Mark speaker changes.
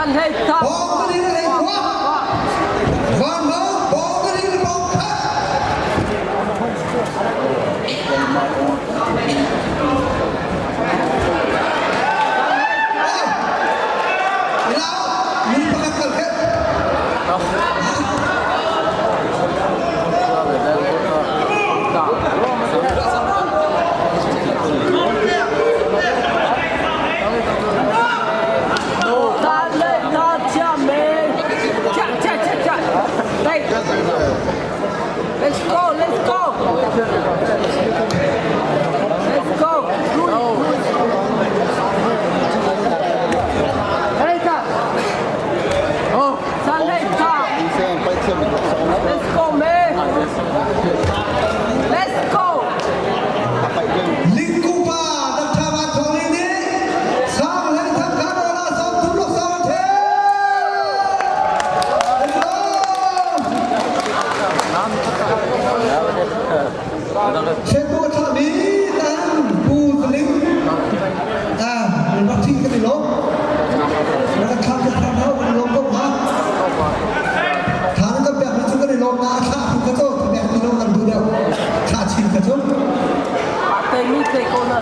Speaker 1: Bawng ka ri le khua. Van bawng, bawng ka ri le bawng khat. Lau, mi pakhat kal khet.
Speaker 2: Let's go, let's go. Let's go. Let's go, man. Let's go.
Speaker 1: Lingkupa Dr. Van Thawng Ling nih sang hlei thang kha dawla sawm thum lok sawm an the. Chetu tha mi tan pu ling ah rak thi kan i lawm. Rak thla ka thla hau kan i lawm ko ha. Tha na kan pek mi cu kan i lawm na a thla tu ka cu pek ti lo kan duh deuh. Thla chin ka cu.
Speaker 2: Te mi te ko na.